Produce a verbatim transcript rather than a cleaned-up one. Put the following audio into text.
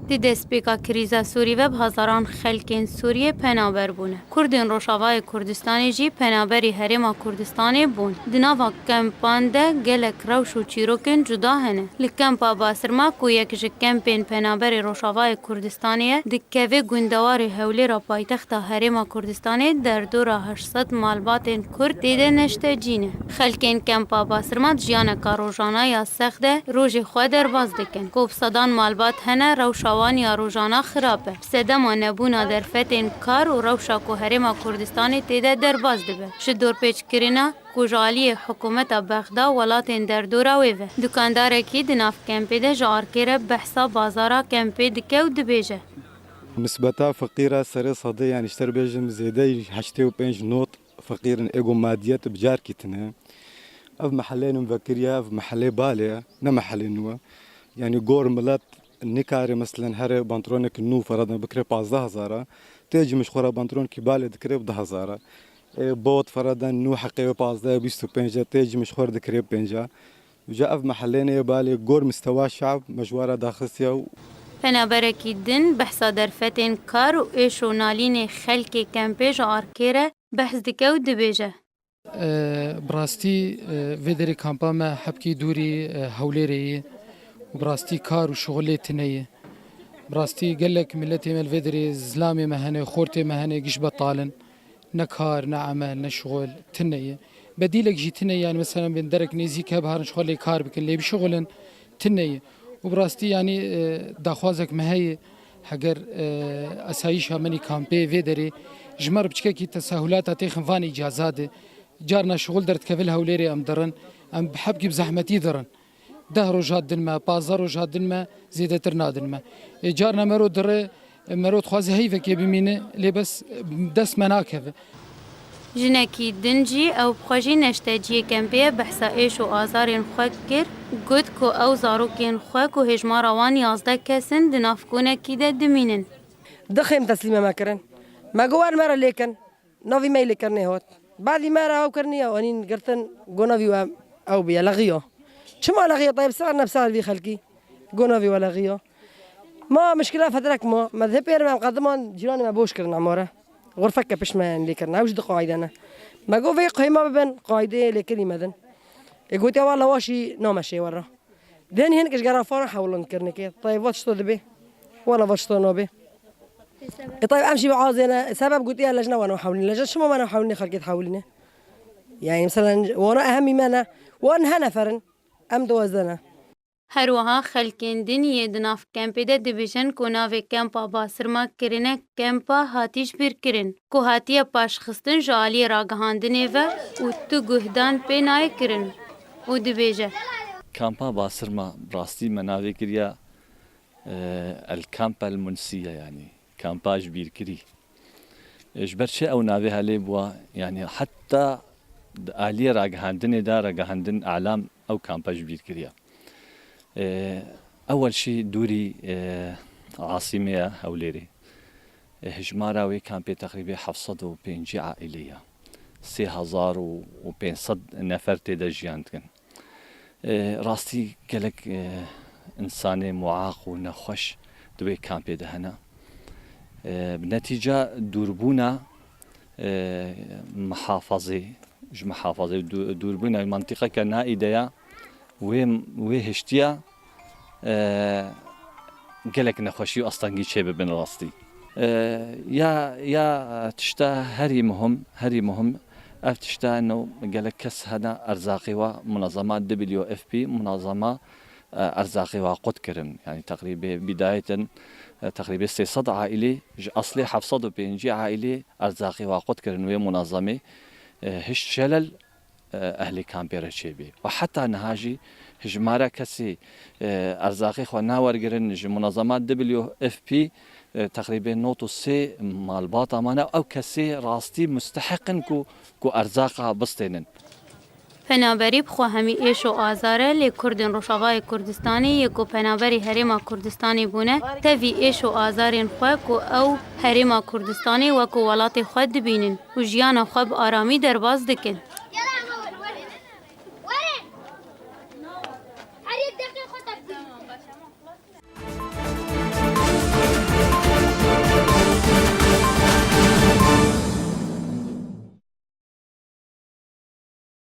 Di destpêka krîza Sûrî ve bi hezaran xelkên Sûriyê penaber bûne. Kurdên Rojavayê Kurdistanê jî penaberî Herêma Kurdistanê bûn. Di nava kempan de gelek rewş û çîrokên cuda hene. Li kempa Basirma ku yek ji kempên penaberê Rojavayê Kurdistanê ye, dikeve gundewarê Hewlêra paytexta Herêma Kurdistanê, derdora heşt sed malbatên Kurd tê de neştecî ne. Xelkên kempa Basirma di jiyaneka rojana ya sex de rojê xwe derbas dikin. Ku bi sedan malbat hene rewşa wan ya rojana xirab e. Bi sedema nebûna derfetên kar û rewşa ku Herêma Kurdistanê tê de derbas dibe. Ji dorpêçkirina ku ji aliyê hikûmeta Bexda welatên derdora wê ve. Dukandarekî di nav kempê de ji arkê re behsa bazara kempê dike û dibêje. Nisbeta feqîra serê sedê, yanî ji te re bêjim, zêdeyî heştê û pênc not feqîr in, êgo madiyet bi carkî tune. Ev mehelê min vekiriye, ev mehelê Balê ye, ne mehelê nû ye. Yanî gor milet nikare, meselen, here pantoloneke nû fereden bikire pazdeh hezar a, tê cim ji xwe re pantolonekî Balê dikire bi du hezar a. Ê, bot fereden nû heqê wê pazdeh, bîst û pênc e, tê cim ji xwe re dikire pênc a. Uca ev mehelê nê Balê gor mistewa şe'b me ji we re daxistiye û Penaberekî din behsa derfetên kar û êş û nalînê xelkê kempê ji arkê re behs dike û dibêje. E, bi rastî, e, vê derê kampa me hebkî dûrî, e, Hewlêrê ye û bi rastî kar û şixulê tune ye. Bi rastî gelek miletê me li vê derê, zilamê me hene, xortê me hene, giş betal in. Ne kar, ne emel, ne şixul, tune ye. Bedîlek jî tune ye, yanî mesela bên derek nêzîk hebe, herin ji xwe lê kar bikin, lê bişixulin, tune ye. Û bi rastî, yanî, e, daxwazek me heye, heger, e, esayîşa me nî kampê vê derê ji me re piçkekî tesahulata têxin van îcaza de. Carna şixul derdikeve li Hewlêrê em dirin, em bi hebkî bi zehmetî dirin. Deh roj hat din me, pazdeh roj hat din me, zêdetir nadin me. Ê, carna mero dire, mero dixwaze heyvekê bimîne, lê bes dest me nakeve. Jinekî din jî ew bi xwe jî neşteciyê kempê ye, behsa êş û azarên xwe kir, got ku ew zarokên xwe ku hêjmara wan yazdeh kes in, di nav konekî de dimînin. Di xem teslîme me kirin. Me got, wer me re lêkin. Navî me yê lêkirinê hat. Badî me re ew kiriniye, anîn girtin, go navî we ew bûye, lexiya. Çima lexiya? Tayê bi ser ne bi ser vî xelkî. Go navî we lexiya. Ma mişkila federek ma, me dihê pêr me em qediman cîranê me boş kirin emare. Xurfeke pişt me lêkirin, ew jî di qaîde ne. Me go vê qeyma bibin, qaîdeyê lêkirî me din. Ê gotiya wala wa şî name şê we re. Dênî hin kişgera fara hewlin kirnikê. Tayê va çito dibe. Wala va çito nabe. E, tayê em jî bi azê ne. Sebeb gotiye lejne wana hewlin. Lejne çima wana hewlin xelkê hewlin? Yani mesela wana ehemî me ne. Wan he neferin. Em duwazdeh ne. Her wiha xelkên din yê di nav kempê de dibêjin ku navê kempa Basirma kirine kempa hatî ji bîr kirin, ku hatiye paşxistin ji aliyê ragihandinê ve û tu guhdan pê nayê kirin û dibêje. Kampa Basirma bi rastî me navê kiriya, e, El Kamp El Munsiye, yanî kampa ji bîrkirî. E, ji ber çi ew navê helê bûa, yanî heta di aliyê ragihandinê de, ragihandin alam ew kampa ji bîr kiriya. E, ewel şî dûrî, e, asîmê ye Hewlêrê. E, hijmara wê kampê teqrîbê heft sed û pêncî aîlê ye. Sê hezar û pênc sed nefer tê de jiyan dikin. E, rastî gelek, e, însanê muaq û nexweş di wê kampê de hene. E, bi netîca dûrbûna, e, mihafazê, ji mihafazê dû-, dûrbûna mentiqeke naîde ya, wê, wê hiştiya, e, gelek nexweşî û astengî çê bibin rastî. E, ya, ya tişta herî muhim, herî muhim ev tişta eno gelek kes hene erzaqê wa munazama W F P, munazama, e, erzaqê wa qut kirin. Yani teqrîbê bîdayetin, e, teqrîbê sê sed aîlî, ji eslê heft sed û pêncî aîlî erzaqê wa qut kirin wê munazamê, e, hişt şelel, e, ehlê kampê re çêbî. Û heta niha jî hijmara kesî, e, erzaqê xwe nawergirin ji munazama W F P, e, teqrîbê nod û sê malbata mane. Ew kesê rastî musteheq in ku, ku erzaqa bistênin. Penaberî bi xwe hemî êş û azar e, lê Kurdên Rojavayê Kurdistanê yê ku penaberî Herêma Kurdistanê bûne, tevî êş û azarên xwe ku ew Herêma Kurdistanê wekû welatê xwe dibînin û jiyana xwe bi aramî derbas dikin.